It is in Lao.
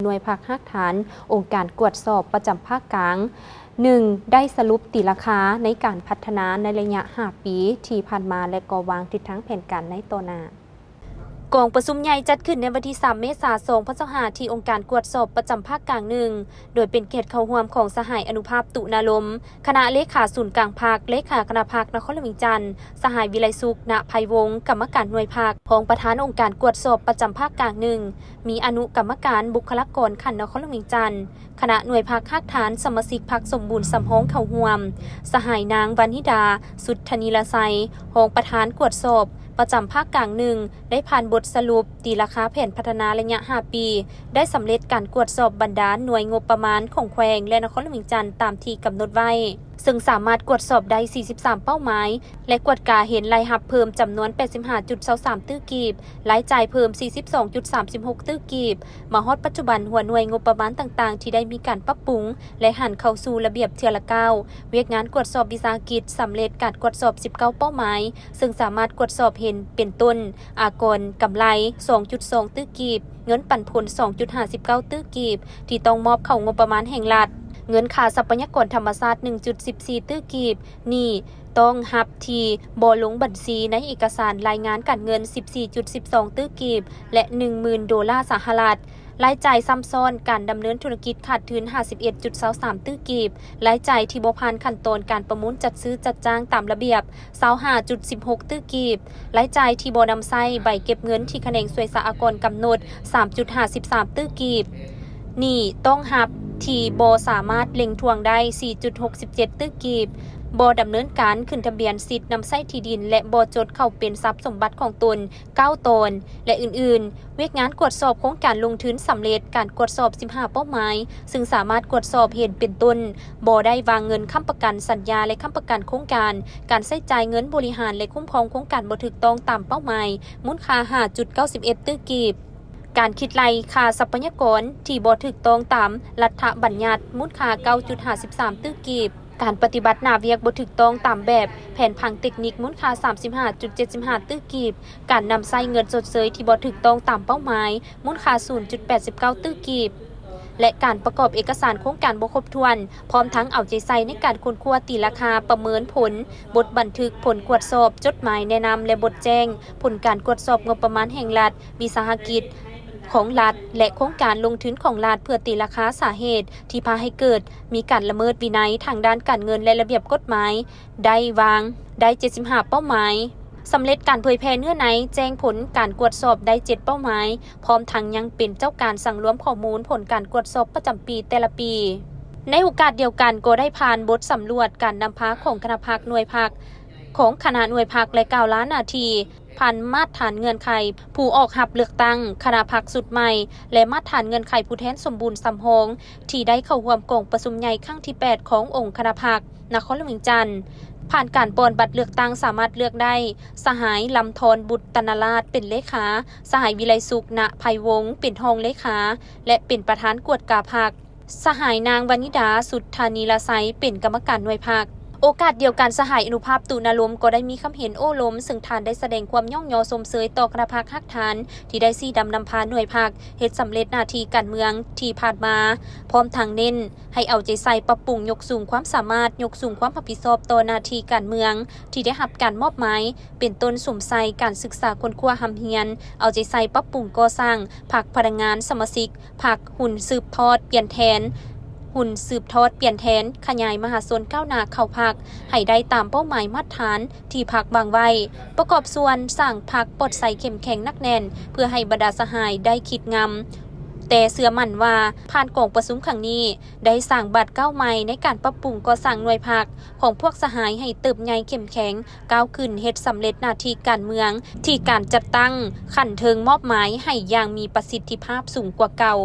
ໜ່ວຍພັກຮາກຖານອົງການກວດສອບປະຈຳພາກກາງ ໜຶ່ງ ໄດ້ສະຫຼຸບຕີລາຄາໃນການພັດທະນາໃນໄລຍະຫ້າປີທີ່ຜ່ານມາ ແລະ ກໍວາງທິດທາງແຜນການໃນຕໍ່ໜ້າ. ກອງປະຊຸມໃຫຍ່ຈັດຂຶ້ນໃນວັນທີສາມ ເມສາ ສອງພັນຊາວຫ້າ ທີ່ອົງການກວດສອບປະຈຳພາກກາງ ໜຶ່ງ ໂດຍເປັນກຽດເຂົ້າຮ່ວມຂອງສະຫາຍ ອະນຸພາບ ຕຸນາລົມ ຄະນະເລຂາສູນກາງພັກ, ເລຂາຄະນະພັກນະຄອນຫຼວງວຽງຈັນ, ສະຫາຍ ວິໄລສຸກ ນະໄພວົງ ກຳມະການໜ່ວຍພັກ, ຮອງປະທານອົງການກວດສອບປະຈຳພາກກາງ ໜຶ່ງ, ມີອະນຸກຳມະການ, ບຸກຄະລາກອນຂັ້ນນະຄອນຫຼວງວຽງຈັນ, ຄະນະໜ່ວຍພັກຮາກຖານ, ສະມາຊິກພັກສົມບູນສຳຮອງເຂົ້າຮ່ວມ. ສະຫາຍນາງ ວານິດາ ສຸດທະນີລາໄຊ ຮອງປະທານກວດສອບປະຈຳພາກກາງ ໜຶ່ງ ໄດ້ຜ່ານບົດສະຫຼຸບຕີລາຄາແຜນພັດທະນາໄລຍະຫ້າປີ, ໄດ້ສຳເລັດການກວດສອບບັນດາໜ່ວຍງົບປະມານຂອງແຂວງ ແລະ ນະຄອນຫຼວງວຽງຈັນຕາມທີ່ກຳນົດໄວ້, ເຊິ່ງສາມາດກວດສອບໄດ້ສີ່ສິບສາມເປົ້າໝາຍ ແລະ ກວດກາເຫັນລາຍຮັບເພີ່ມຈຳນວນແປດສິບຫ້າຈຸດຊາວສາມຕື້ກີບ, ລາຍຈ່າຍເພີ່ມສີ່ສິບສອງຈຸດສາມສິບຫົກຕື້ກີບ. ມາຮອດປັດຈຸບັນ, ຫົວໜ່ວຍງົບປະມານຕ່າງໆທີ່ໄດ້ມີການປັບປຸງ ແລະ ຫັນເຂົ້າສູ່ລະບຽບເທື່ອລະກ້າວ. ວຽກງານກວດສອບວິສາຫະກິດສຳເລັດການກວດສອບສິບເກົ້າເປົ້າໝາຍ, ເຊິ່ງສາມາດກວດສອບເຫັນເປັນຕົ້ນ ອາກອນກຳໄລສອງຈຸດສອງຕື້ກີບ, ເງິນປັນຜົນສອງຈຸດຫ້າສິບເກົ້າຕື້ກີບ ທີ່ຕ້ອງມອບເຂົ້າງົບປະມານແຫ່ງລັດ, ເງິນຄ່າຊັບພະຍາກອນທຳມະຊາດໜຶ່ງຈຸດສິບສີ່ຕື້ກີບ, ໜີ້ຕ້ອງຮັບທີ່ບໍ່ລົງບັນຊີໃນເອກະສານລາຍງານການເງິນສິບສີ່ຈຸດສິບສອງຕື້ກີບ ແລະ ໜຶ່ງໝື່ນໂດລາສະຫະລັດ, ລາຍຈ່າຍຊ້ຳຊ້ອນການດຳເນີນທຸລະກິດຂາດທຶນຫ້າສິບເອັດຈຸດຊາວສາມຕື້ກີບ, ລາຍຈ່າຍທີ່ບໍ່ຜ່ານຂັ້ນຕອນການປະມູນຈັດຊື້ຈັດຈ້າງຕາມລະບຽບ ຊາວຫ້າຈຸດສິບຫົກຕື້ກີບ, ລາຍຈ່າຍທີ່ບໍ່ນຳໃຊ້ໃບເກັບເງິນທີ່ຂະແໜງສ່ວຍສາອາກອນກຳນົດ ສາມຈຸດຫ້າສິບສາມຕື້ກີບ, ໜີ້ຕ້ອງຮັບທີ່ບໍ່ສາມາດເລັ່ງທວງໄດ້ ສີ່ຈຸດຫົກສິບເຈັດຕື້ກີບ, ບໍ່ດຳເນີນການຂຶ້ນທະບຽນສິດນຳໃຊ້ທີ່ດິນ ແລະ ບໍ່ຈົດເຂົ້າເປັນຊັບສົມບັດຂອງຕົນ ເກົ້າຕອນ ແລະ ອື່ນໆ. ວຽກງານກວດສອບໂຄງການລົງທຶນສຳເລັດການກວດສອບສິບຫ້າເປົ້າໝາຍ, ເຊິ່ງສາມາດກວດສອບເຫັນເປັນຕົ້ນ ບໍ່ໄດ້ວາງເງິນຄ້ຳປະກັນສັນຍາ ແລະ ຄ້ຳປະກັນໂຄງການ, ການໃຊ້ຈ່າຍເງິນບໍລິຫານ ແລະ ຄຸ້ມຄອງໂຄງການບໍ່ຖືກຕ້ອງຕາມເປົ້າໝາຍ ມູນຄ່າຫ້າຈຸດເກົ້າສິບເອັດຕື້ກີບ, ການຄິດໄລ່ຄ່າຊັບພະຍາກອນທີ່ບໍ່ຖືກຕ້ອງຕາມລັດຖະບັນຍັດ ມູນຄ່າເກົ້າຈຸດຫ້າສິບສາມຕື້ກີບ, ການປະຕິບັດໜ້າວຽກບໍ່ຖືກຕ້ອງຕາມແບບແຜນຜັງເຕັກນິກ ມູນຄ່າສາມສິບຫ້າຈຸດເຈັດສິບຫ້າຕື້ກີບ, ການນຳໃຊ້ເງິນຊົດເຊີຍທີ່ບໍ່ຖືກຕ້ອງຕາມເປົ້າໝາຍ ມູນຄ່າສູນຈຸດແປດສິບເກົ້າຕື້ກີບ ແລະ ການປະກອບເອກະສານໂຄງການບໍ່ຄົບຖ້ວນ, ພ້ອມທັງເອົາໃຈໃສ່ໃນການຄົ້ນຄວ້າຕີລາຄາ, ປະເມີນຜົນ, ບົດບັນທຶກຜົນກວດສອບ, ຈົດໝາຍແນະນຳ ແລະ ບົດແຈ້ງຜົນການກວດສອບງົບປະມານແຫ່ງລັດ, ວິສາຫະກິດຂອງລັດ ແລະ ໂຄງການລົງທຶນຂອງລັດ ເພື່ອຕີລາຄາສາເຫດທີ່ພາໃຫ້ເກີດມີການລະເມີດວິໄນທາງດ້ານການເງິນ ແລະ ລະບຽບກົດໝາຍ. ໄດ້ວາງໄດ້ເຈັດສິບຫ້າເປົ້າໝາຍ, ສຳເລັດການເຜີຍແຜ່ເນື້ອໃນແຈ້ງຜົນການກວດສອບໄດ້ເຈັດເປົ້າໝາຍ, ພ້ອມທັງຍັງເປັນເຈົ້າການສັງລວມຂໍ້ມູນຜົນການກວດສອບປະຈຳປີແຕ່ລະປີ. ໃນໂອກາດດຽວກັນກໍໄດ້ຜ່ານບົດສຳຫຼວດການນຳພາຂອງຄະນະພັກໜ່ວຍພັກ, ຂອງຄະນະໜ່ວຍພັກ ແລະ ກ່າວລາໜ້າທີ່ ຜ່ານມາດຖານເງື່ອນໄຂຜູ້ອອກຮັບເລືອກຕັ້ງຄະນະພັກຊຸດໃໝ່ ແລະ ມາດຖານເງື່ອນໄຂຜູ້ແທນສົມບູນສຳຮອງ ທີ່ໄດ້ເຂົ້າຮ່ວມກອງປະຊຸມໃຫຍ່ຄັ້ງທີແປດຂອງອົງຄະນະພັກນະຄອນຫຼວງວຽງຈັນ. ຜ່ານການປ່ອນບັດເລືອກຕັ້ງສາມາດເລືອກໄດ້ ສະຫາຍ ລຳທອນ ບຸດຕະນະລາດ ເປັນເລຂາ, ສະຫາຍ ວິໄລສຸກ ນະໄພວົງ ເປັນຮອງເລຂາ ແລະ ເປັນປະທານກວດກາພັກ. ສະຫາຍນາງ ວານິດາ ສຸດທານີລາໄຊ ເປັນກຳມະການໜ່ວຍພັກ. ໂອກາດດຽວກັນ, ສະຫາຍ ອະນຸພາບ ຕຸນາລົມ ກໍໄດ້ມີຄຳເຫັນໂອ້ລົມ, ເຊິ່ງທ່ານໄດ້ສະແດງຄວາມຍ້ອງຍໍຊົມເຊີຍຕໍ່ຄະນະພັກຮາກຖານ ທີ່ໄດ້ຊີ້ນຳນຳພາໜ່ວຍພັກເຮັດສຳເລັດໜ້າທີ່ການເມືອງທີ່ຜ່ານມາ, ພ້ອມທັງເນັ້ນໃຫ້ເອົາໃຈໃສ່ປັບປຸງຍົກສູງຄວາມສາມາດ, ຍົກສູງຄວາມຮັບຜິດຊອບຕໍ່ໜ້າທີ່ການເມືອງທີ່ໄດ້ຮັບການມອບໝາຍ, ເປັນຕົ້ນສຸມໃສ່ການສຶກສາຄົ້ນຄວ້າຮ່ຳຮຽນ, ເອົາໃຈໃສ່ປັບປຸງກໍ່ສ້າງພັກພະນັກງານສະມາຊິກ, ພັກ, ຮຸ່ນສືບທອດປ່ຽນແທນ, ຮຸ່ນສືບທອດປ່ຽນແທນ, ຂະຫຍາຍມະຫາຊົນກ້າວໜ້າເຂົ້າພັກໃຫ້ໄດ້ຕາມເປົ້າໝາຍມາດຖານທີ່ພັກວາງໄວ້, ປະກອບສ່ວນສ້າງພັກປອດໃສເຂັ້ມແຂງໜັກແໜ້ນ ເພື່ອໃຫ້ບັນດາສະຫາຍໄດ້ຄິດງຳ, ແຕ່ເຊື່ອໝັ້ນວ່າຜ່ານກອງປະຊຸມຄັ້ງນີ້ ໄດ້ສ້າງບາດກ້າວໃໝ່ໃນການປັບປຸງກໍ່ສ້າງໜ່ວຍພັກຂອງພວກສະຫາຍໃຫ້ເຕີບໃຫຍ່ເຂັ້ມແຂງ, ກ້າວຂຶ້ນເຮັດສຳເລັດໜ້າທີ່ການເມືອງທີ່ການຈັດຕັ້ງຂັ້ນເທິງມອບໝາຍໃຫ້ຢ່າງມີປະສິດທິພາບສູງກວ່າເກົ່າ.